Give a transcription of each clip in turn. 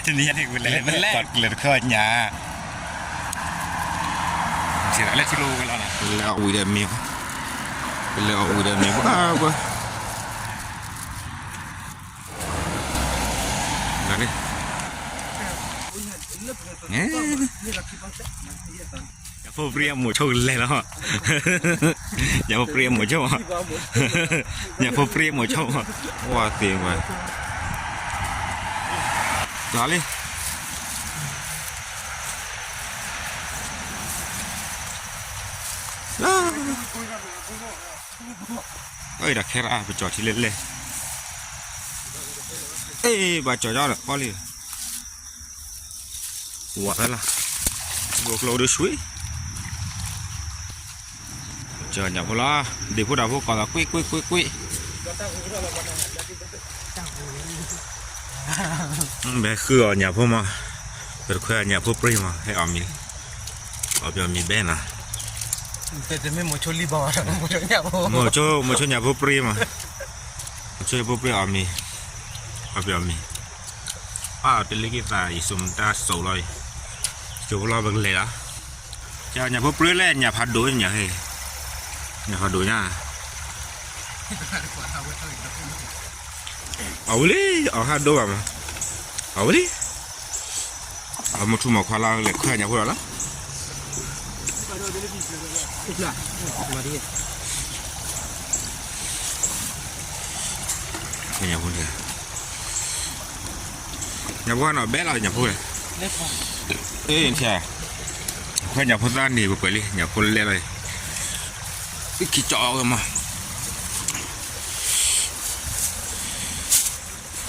တနံၤအံၤ ကလဲၤ ကလဲၤတခွဲညၣ်, လဲၤထံလိဝဲလီၤ, လဲၤအီၣ်ဝံၤဒီးမ့ၤ, လဲၤအီၣ်ဝံၤဒီးမ့ၤ, ပှၤ ပှၤ ညၣ်ဖိပြံအမိၢ်ဆိကလဲၤလီၤ, ညၣ်ဖိပြံအမိၢ်ဆိ, ညၣ်ဖိပြံအမိၢ်ဆိ, ဝါသ့ဝဲ, လီၤလံ, အဒီးခဲရၣ် ပကၠီၤထံလၢလဲၣ်, အ့ ဘၣ်ကၠီၤကၠီဒီး ပီၣ်လံ, ဝဲလီၤ, ဘိကျိဒုဆွံ, ကၠီၤညၣ်ဖိလီၤ, ဒ့ၣ်ဖိတၢ်ဖိကိးသးကွ့ၢ်ကွ့ၢ်ကွ့ၢ်ကွ့ၢ်, ဘဲဃုအီၣ်ညၣ်ဖိမး, ပတခွဲအီၣ်ညၣ်ဖိပြံမး ဟဲအီၣ်မ့ၤ, အီၣ်ပအီၣ်မ့ၤဘဲနီၤ, မိၢ်ဆိ မိၢ်ဆိညၣ်ဖိပြံမး, မိၢ်ဆိဖိပြံအီၣ်မ့ၤ, အီၣ်ပအီၣ်မ့ၤ, အတလ့က့သး ယစိၤမတၤစိၤလီၤ, စိၤဖိလီၤပကလဲၤလီၤ, ကၠီၤညၣ်ဖိပြံလဲၣ် ညၣ်ဖးဒိၣ်ညါ, ညၣ်ဖးဒိၣ်ညါ အီၣ်ဝံၤလံ, အီၣ်ဟးဒိၣ်ဘၣ်မး, အီၣ်ဝံၤလံ, အမိၢ်ထူမိၢ်ခွါလီၤ လဲၤခွဲညၣ်ဖိလီၤလီၤ, ညၣ်ဖိန့ၣ်, ညၣ်ဖိနီၤ ဘဲလီၤညၣ်ဖိလဲၣ်, အ့ ခွဲညၣ်ဖိသၢနံၣ် ပကွဲးလံ ညၣ်ဖိလဲၣ်လီၤ, ခံကၠီအီၣ်ဝဲမး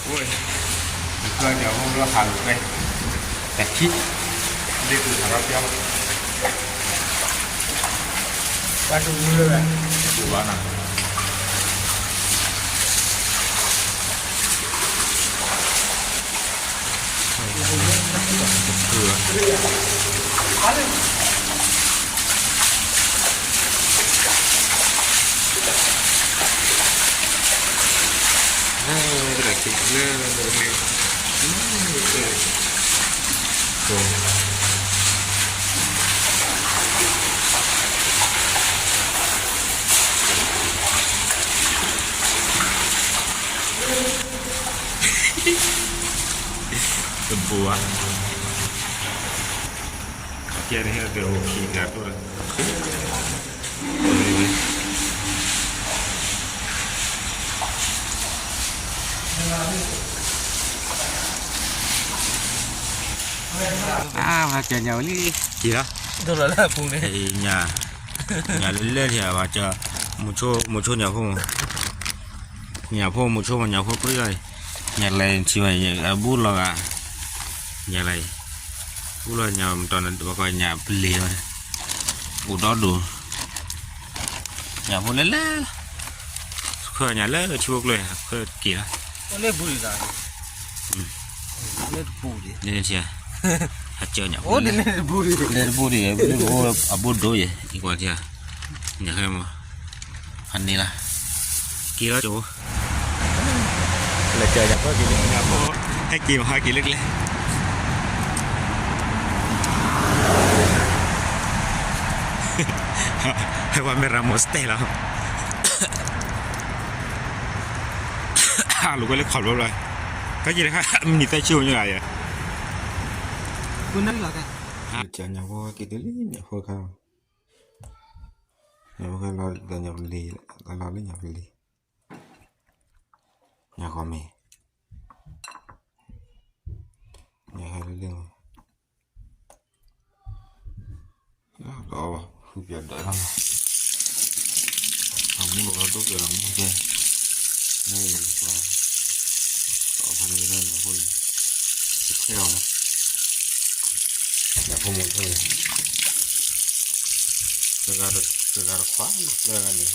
ပှၤညၣ်ဖိလီၤဟးလိာ်ကွဲ, တၢ်ခံ, ဒ့ၣ်ပူၤဟးထီၣ်ပျီ, ပှၤတမူလၢၤဘၣ်, တပူၤဘၣ်နီၤ, တပူၤဘၣ်, ကဲန့ၣ်ဟဲက့ၤအိၣ်ခံဂၤတိၢ်လၢ အါ ပှၤကၢၤညၣ်ဝဲလံ, က့ၤလီၤ, ဒိၣ်လီၤလၢအပူၤန့ၣ်, ညၣ်, ညၣ်လၢလၢထံၣ်ဘၣ်ကၢၤ, မိၢ်ဆိ မိၢ်ဆိညၣ်ဖိမး, ညၣ်ဖိမိၢ်ဆိမး ညၣ်ဖိပြံလီၤ, ညၣ်လဲၤထံၣ်ဘၣ် အဘူၣ်လီၤဂာ်, ညၣ်လဲၤ, ဘူၣ်လီၤညၣ်မတီၤန့ၣ် ပှၤကိးညၣ်ပလ့ၤဝဲ, အိၣ်ဒီဒိၣ် ညၣ်ဖိလၢလၢ, ခွဲညၣ်လၢထံဖိကျိ, ခွဲက့ၤလီၤ, လၢတပူၤဒံး, လၢတပူၤဒံး, လၢတပူၤဒံး, လၢအဘိဒိၣ်ယဲၢ်, ကွၢ်ထံ, ညၣ်ဟဲမး, ဖးန့ၢ်လီၤ, က့ၤလီၤကၠိ, လဲၤကၢၤညၣ်ဖိက့ၤလၢညၣ်ဖိ, ဟဲက့ၤမး ဟဲက့ၤလၢကျဲ ဟဲဝဲမ့ၢ်ရၤမိၢ်စတဲလီၤ, ဟးလိာ်ကွဲလၢခီၣ်ဘျီဘျီ, ကဲက့ၤတခါ မံၤနံၤသၢဆံအိၣ်ညါယဲၢ်, ကၢၤညၣ်ဖိက့ၤတုၤလံ ညၣ်ဖိခါ, ညၣ်ဖိခါလီၤဒီးညၣ်ပလံၤ, လီၤလၢညၣ်ပလံၤ, ညၣ်ဃီမ့ၢ်, ညၣ်ဟဲလၢလၢ ဒီးဃုပၠးဒီးလီၤ, အမူလီၤဒိၣ်ပၠးလီၤမူကဲ, လၢဖဲန့ၣ်, တခဲအီၤ, ညၣ်ဖိမိၢ်ဖိ, တဂၤတခွး, တဂၤန့ၣ်,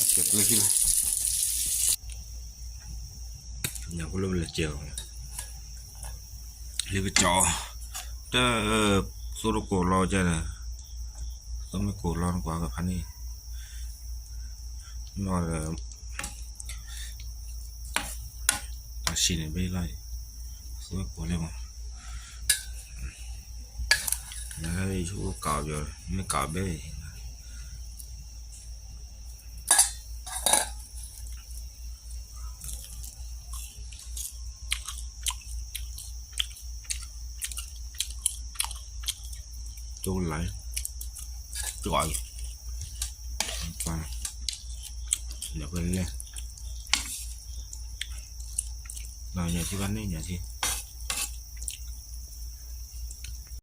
တခွး, ဘၣ်, ညၣ်ဖိလၢပလဲၤကဲအီၤ လၢပကၠီ, တၢ်, သိတကိးလီၤကဲန့ၣ်, သိမ့ၢ်ကိးလီၤနကွၢ်ကဖးန့ၣ်, နီၢ်ဒီး, ဆံးန့ၣ်ဘ့ၣ်လီၤအံၤ, ဃုဝဲကိးလၢမး, နဟဲယဆိကမိၣ်ကးအီၤပယီၤ, မ့ၢ်ကးအီၤဘဲအံၤ, တိၢ်လၢ်, တိၢ်အံၤ, ပှၤ, ဒီးပလဲၢ်, ဒီးညၣ်ထံဘၣ်န့ၣ်ညၣ်ထံ